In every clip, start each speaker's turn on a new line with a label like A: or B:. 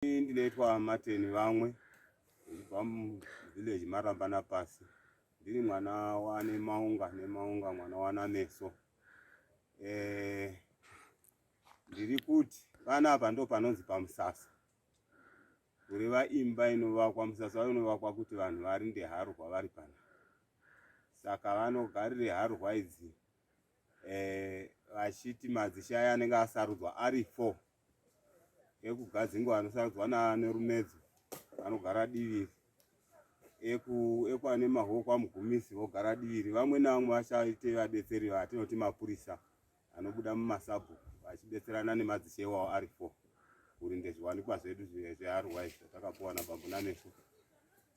A: Ndinoitwa Martin Vamwe ndichibva muvillage Marambana pasi. Ndiri mwana wane Maunga neMaunga mwana wana Meso. Eh, ndiri kuti panapa ndo panonzi pamusasa. Kureva imba inovakwa musasa wayo unovakwa kuti vanhu varinde harwa vari pana. Saka vanogarire harwa idzi eh, vachiti madzishe aya anenge asarudzwa ari 4 ekugadzingwa anosarudzwa nanerumedzo vanogara divi ekwane mahoko kwamugumisi vogara divi vamwe navamwe vachaite vabetseri vatinoti mapurisa anobuda mumasabhuku vachibetserana nemadzishe iwawo ari four kurinde zviwanikwa zvedu zvearwa izvi zvatakapuwa nabambo nameso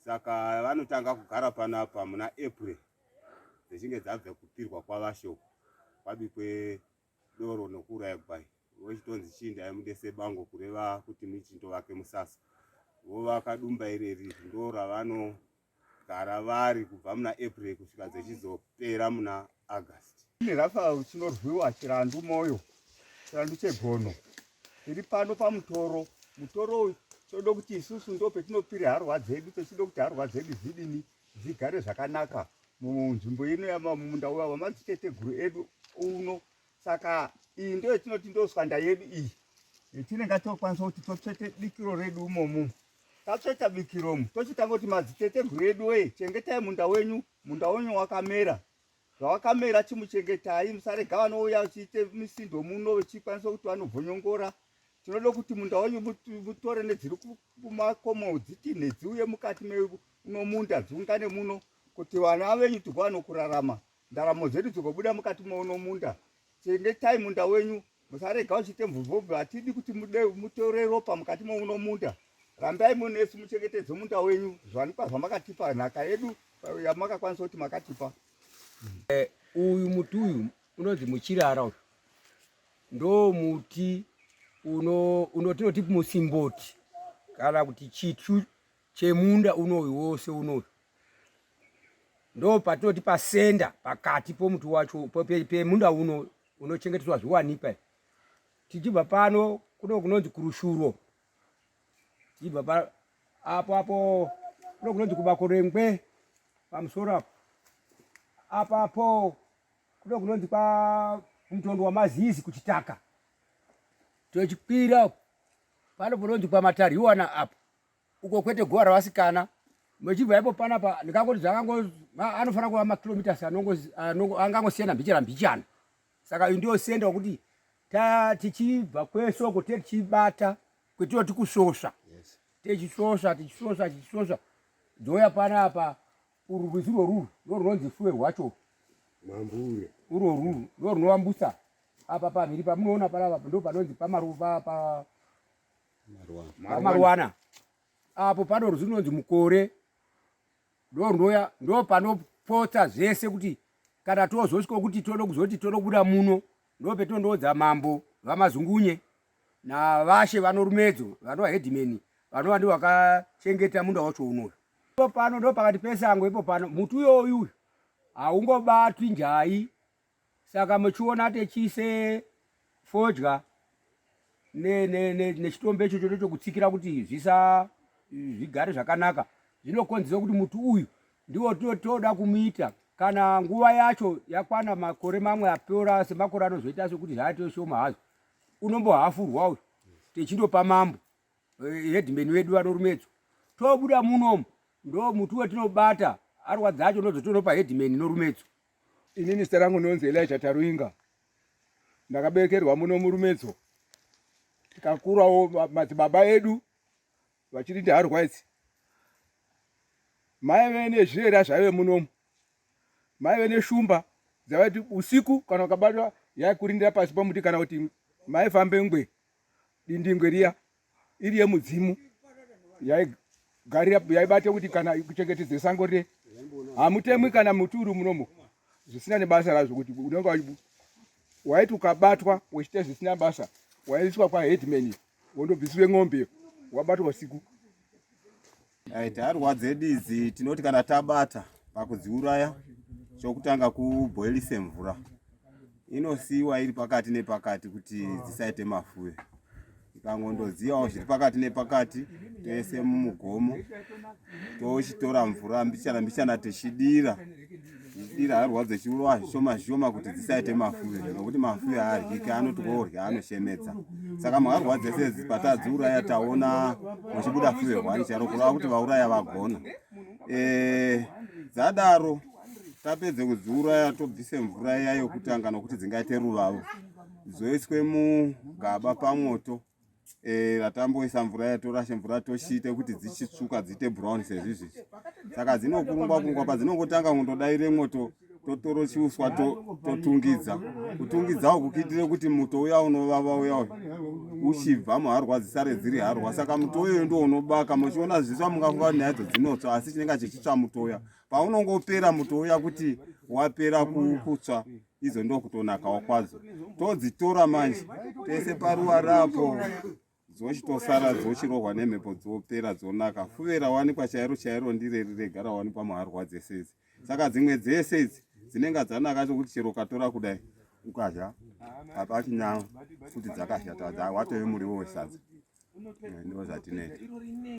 A: saka vanotanga kugara panapa muna april dzichinge dzabva kupirwa kwavashoko kwabikwe doro nokuuraya gwai vochitonzi chiindai mudese bango kureva kuti muchindovake musasa vovaka dumba ireri ndo ravanogara vari kubva muna april kusvika dzechizopera muna august
B: Rafael chinorwiwa chirandu moyo chirandu chegono tiri pano pamutoro mutoro uyu toda kuti isusu ndo petinopira harwa dzedu techida kuti harwa dzedu dzidini dzigare zvakanaka munzvimbo ino yamamunda uya wamadziteteguru edu uno saka iyi ndo yatinoti ndoswanda yedu iyi yatinenge tokwanisa kuti totsvete bikiro redu umomu tatsveta bikiromu tochitanga kuti madziteteguru edu wee chengetai munda wenyu munda wenyu wakamera zvawakamera chimuchengetai musarega vanouya vachiite misindo muno vechikwanisa kuti vanobvonyongora tinoda kuti munda wenyu mutore nedziri kumakomo dzitinhe dziuye mukati meuno munda dziungane muno kuti vana venyu tigowana kurarama ndaramo dzedu dzigobuda mukati meuno munda chengetai munda wenyu musarega uchiite mvumvumvu hatidi kuti mutore ropa mukati meuno munda rambai munesu muchengetedze munda wenyu zviwanikwa zvamakatipa nhaka yedu yamakakwanisa kuti makatipa
C: eh, uyu muti uyu unonzi muchirara uyu ndo muti uno unotinoti musimboti kana kuti chityu chemunda unoyu wose unoyu ndo patinoti pasenda pakati pomuti wacho pemunda uno unochengeteswa zviwanikwa tichibva pano kuno kunonzi kurushuro tichibva pa apo apo kuno kunonzi kubakorengwe pamusoro apo apapo kuno kunonzi kwa mutondo wamazizi kuchitaka tochikwira pano panonzi kwamatariwana apo uko kwete guva ravasikana mechibva ipo panapa ndikangoti zvakango anofanira kuva makilomitas angangosiyana mbichana mbichana saka uyu ndiyo senda wekuti tichibva kwese uko te tichibata kwetinoti kusvosva techisvosva tichisvosva tichisvosva dzouya panapa urwu rwizi rworuru ndo runonzi fuwe rwacho
A: mambure
C: urwo ruru ndo runovambusa apa pamhiri pamunoona panapa ndo panonzi pamaruva pa pamaruwana apo pano rwizi runonzi mukore ndo runoya ndo panopotsa zvese kuti kana tozosvika kuti toda kuzoti toda kubuda muno ndo petondoodza mambo vamazungunye navashe vanorumedzo vanova headman vanova ndivo vakachengeta munda wacho unoyu ipo pano ndo pakati pesango ipo pano muti uyoyu uyu haungobatwi njai saka muchiona techiise fodya nechitombo icho choto chokutsikira kuti zvisa zvigare zvakanaka zvinokonzera kuti muti uyu ndiwo toda kumuita kana nguva yacho yakwana makore mamwe apera semakore anozoita sekuti zvaatoshoma shoma hazvo unombohafurwa uyu techindopa mambo eh, headman wedu vanorumedzo tobuda munomu ndo muti wetinobata arwa dzacho ndozotonopa headman norumedzo
B: inini zita rangu ndinonzi Elijah Taruinga ndakaberekerwa muno murumedzo tikakurawo madzibaba edu vachirinda harwa idzi maive nezvirera zvaive munomu maive neshumba dzavaiti usiku kana ukabatwa yaikurindira pasi pomuti kana kuti maifambe ngwe dindingwe riya iri yemudzimu yaigarira yaibata kuti kana kuchengetedze sango rire hamutemwi kana muti uri munomu zvisina nebasa razvo kuti unenge waiti ukabatwa uchiita zvisina basa waiiswa kwaheadman wondobvisirwe ng'ombe wabatwa usiku
A: Harwa dzedu idzi tinoti kana tabata pakudziuraya chokutanga kubhoilise mvura inosiyiwa iri pakati nepakati kuti dzisaite mafuyo. Dzikangondodziyawo zviri pakati nepakati toese mumugomo tochitora mvura mbichana mbichana tichidira tichidira harwa dzechiurova zvishoma zvishoma kuti dzisaite mafuve nokuti mafuve haaryike anoti worya anochemedza. Saka mharwa dzese idzi patadziuraya taona muchibuda fuve hwani charo kureva kuti vauraya vagona. E, dzadaro tapedze kudziuraya tobvise mvura iya yokutanga nokuti dzingaite ruvavo dzoiswe mugaba pamwoto e, ratamboisa mvura iya torashe mvura tochiite kuti dzichitsvuka dziite brown sezvizvi saka dzinokurungwa kurungwa padzinongotanga kundodaire mwoto totoro chiuswa totungidza kutungidza uku kuitire kuti muto uya unovava uya uyu uchibva muharwa dzisare dziri harwa saka muto uyoyo ndiwo unobaka muchiona zviswa mungafunga kuti nyaya idzo dzinotsva asi chinenge chichitsva muto uya paunongopera muto uya kuti wapera kutsva idzo ndokutonakawo kwadzo todzitora manje tese paruwa rapo dzochitosara dzochirohwa nemhepo dzopera dzonaka fuve rawanikwa chairo chairo ndireri rega rawanikwa muharwa dzese idzi saka dzimwe dzese idzi dzinenge dzanaka chokuti chero ukatora kudai ukadya hapachina kuti dzakashata watove muriwo wesadza eh, ndo zvatinoita.